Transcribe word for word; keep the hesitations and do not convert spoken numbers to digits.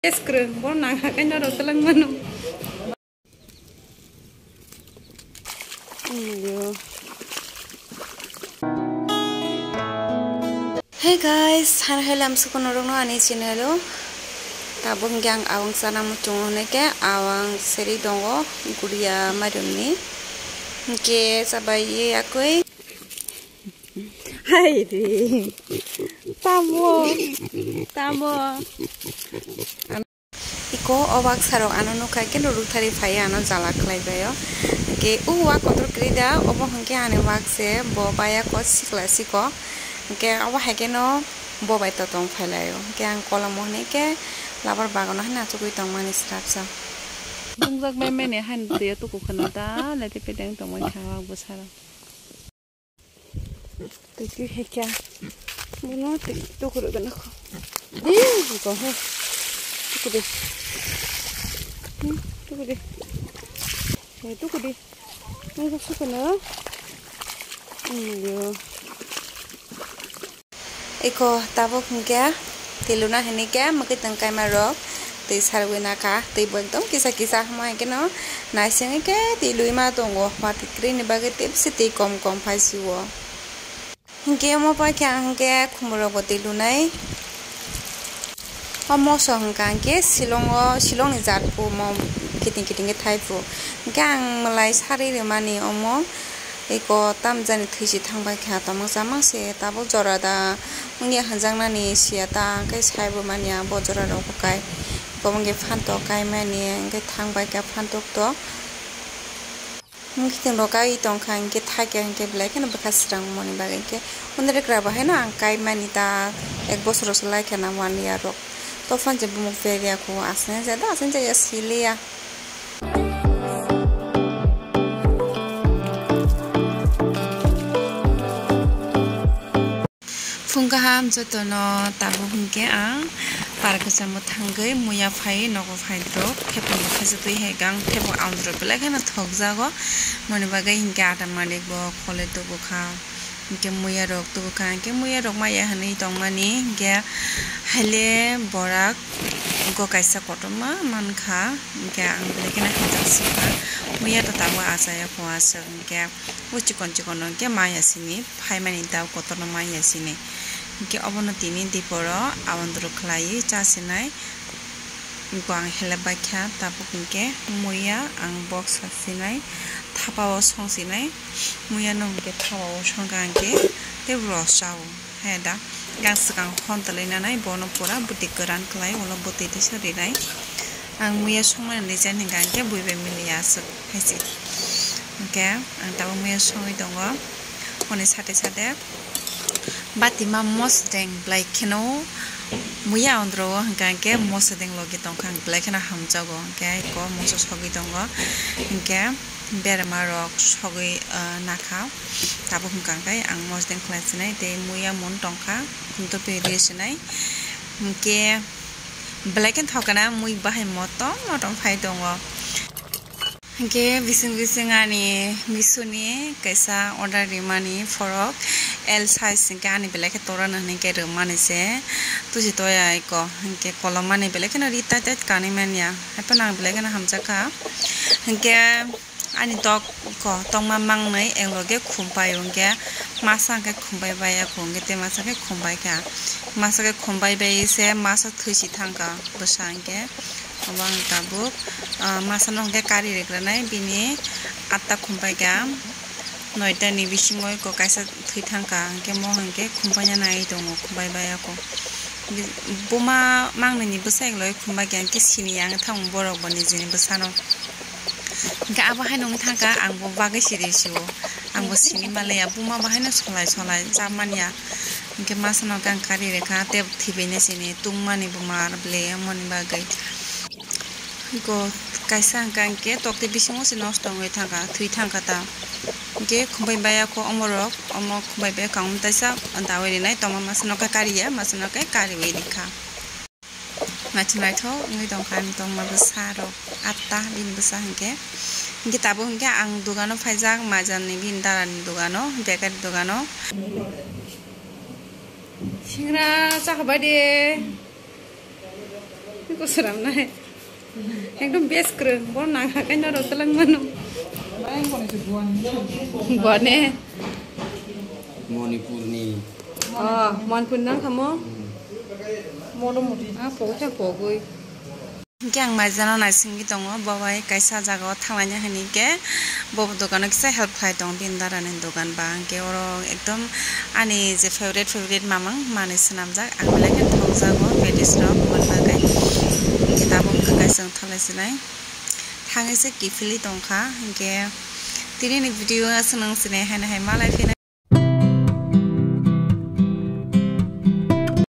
Yes, kwrwng, bo nang hakai norok twlang mano. Hey guys, han hai lam suku norok no ani channel o. Tabuk hwnkhe ang awang chana muchungo hwnwi khe awang seri tongo guria mairum ni. Hwnkhe chabai ye yakwi. Hai re. Tamo. Tamo. Iko o baksa rok ano nukha khe ruruk thari phaiya ano jala khlai baio. Hwnkhe o wak kotor kwrwi da obo hwnkhe ani wak se bo baya ko sikla siko. Hwnkhe obo hai khe no bo bai totong phai laio. Hwnkhe ang kolomo hwnwi khe labar bagano haino achugwi tongmani swrapsa. Dungjak meme ni haino twiya tuku khwna da lete pedeng tongmani kha wak bwsarok. Twi twi hai kya. Bono twi tukhuru gana kho. Di ko he. Tukudi. Hmm, tukudi. He tukudi. Nang suku na. Hmm, yo. Iko tabuk hwnkhe twi luna hwnwi khe mwkhwtwng kaima rok twi sarwi nakha, twi bo ekdom kisa kisa hama hwnkhe no naising khe twi lwi ma tongo, watwi kwrwini bagwi tei bisi twi kom kom phai si o. Hwnkhe omo pai khe ang hwnkhe khumui rok bo twi lunai. O moso hwnkha hwnkhe Shillong o, Shillong ni jat phu omo kiting kiting khe thai phu. Hwnkhe ang mwlai sarwi rwmani omo. Eko tamjani thwi si thangbai kha, tamang chamang se tabuk jora da wngya hwnjaknani siya ta, hwnkhe saibo manya bo jora rok bo kai, eko wngkhe phantok kaimani, hwnkhe thangbai kha phantok to. Mwkhwtwng rok kai tongkha, hwnkhe thaikhe, hwnkhe belai kheno bwkha srang mani bagwi, hwnkhe onre kwra bo haino ang kaimani ta ek bosor se laikha na one year rok. To phan je bumuk perya kho, aswk jada, aswk jaya siliya. Phung kaham jotono tabuk hwnkhe ang park o chamo thangwi muya phai nogo phai drop thepung khaisa twi hai gang thepung andro belai kheno thokjago moni bagwi hwnkhe ata malik bo khole tubukha. Hwnkhe muya rok tubukha, hwnkhe muya rok maya hwnwi tongmani, hwnkhe haile borak go kaisa kotorma mankha, hwnkhe ang belai kheno hamjak sikha. Muya to tabuk achaya kho aswk, hwnkhe o chikon chikon no hwnkhe maya sini phaimani, da kotorno maya sini, hwnkhe obono tini diporo abondro khlaiwi cha sinai. Eko ang helep baikha, tabuk hwnkhe muya ang box sasinai, thapa o songsinai, muya no hwnkhe thapa o songkha hwnkhe tei rw sao, he da, gang swkang hon twlai nanai, bono pura bwtwi kwran kwlai, ulo bwtwi teisa rinai. Ang muya songmani rijani hwnkha hwnkhe bui bai miliya aswk hai se. Hwnkhe ang tabuk muya songwi tongo, hwnwi sade sade. Bati ma mosodeng belai kheno muya ondro o hwnkha hwnkhe mosodeng logi tongkha, belai kheno hamjago, hwnkhe eko moso sogwi tongo, hwnkhe berma rok sogwi, ah, nakha. Tabuk hwnkha hwnkhe ang mosodeng khlai sinai tei muya mun tongkha, khumto piri sinai, hwnkhe belai kheno thokana mui bahai motom motom phai tongo. Hwnkhe bising bising ani Meesho ni kaisa order rimani phorok L size, hwnkhe ani belai khe torano hwnwi khe rwmani se tusi toya eko, hwnkhe kolomani belai kheno ri tight tight kanwi manya, haiphano ang belai kheno hamjakha. Hwnkhe ani tok ko tongma mangnwi ekloge khumpai o, hwnkhe masa hwnkhe khumpai bai ya kho, hwnkhe tei masa khe khumpai kha, masa khe khumpai bai se masa thwi si thangkha bwsa hwnkhe. Obo ang tabuk, ah, masa no hwnkhe kari rwgranai, bini atta khumpai kha, noita ni bisingo eko kaisa thwi thangkha, hwnkhe mo hwnkhe khumpai nani tongo, khumpai bai ya kho. Buma mangnwi ni bwsa ekloi khumpai kha, hwnkhe sini ya wngwi thango borok bo nijini bwsano. Hwnkhe abo haino wngwi thangkha, ang bo bagwi siri sio, ang bo sini manliya, buma bo haino solai solai cha manya. Hwnkhe masa no khe ang kari rwkha, tei thwibainai sini tungmani buma ble mani bagwi. Go kaisa hwnkha hwnkhe tokti bisingo se nosto wngwi thangkha, thwi thangkha ta. Hwnkhe khumbai baya kho omorok, omo khumbai baya kha, omo taisa dawi rinai tongma masa no khe kariya, masa no khe kariwi rikha. Naithok naithok wngwi tongkha ani tongma bwsa rok atta bini bwsa hwnkhe. Hwnkhe tabuk hwnkhe ang dogano phaijak, maijani bini dara ni dogano, bakery dogano. Singra chakha bai de. Kusuram nai. Ekdom best kwrwng. Bo nang hakai noro twlang mano. Bone. Manipurni. Oh, Manipur nang kamo? Mono mori. Ah, pogwi khe pogwi. Hingke ang maijano naisingwi tongo, bo bai kaisa jagao thanglaina hinwi khe bo dogano kisa help khai tongo, bini darani dogan ba. Hingke oro ekdom ani je favorite, favorite mamang manwi swnamjak, ang belai khe thokjago, patties rok mon bagwi. Hingke tabuk hwnkhe kaisa wng thanglai sinai, thangwi se kiphilwi tongkha. Hingke tini ni video o aswk nung sinai haino hai malai phina.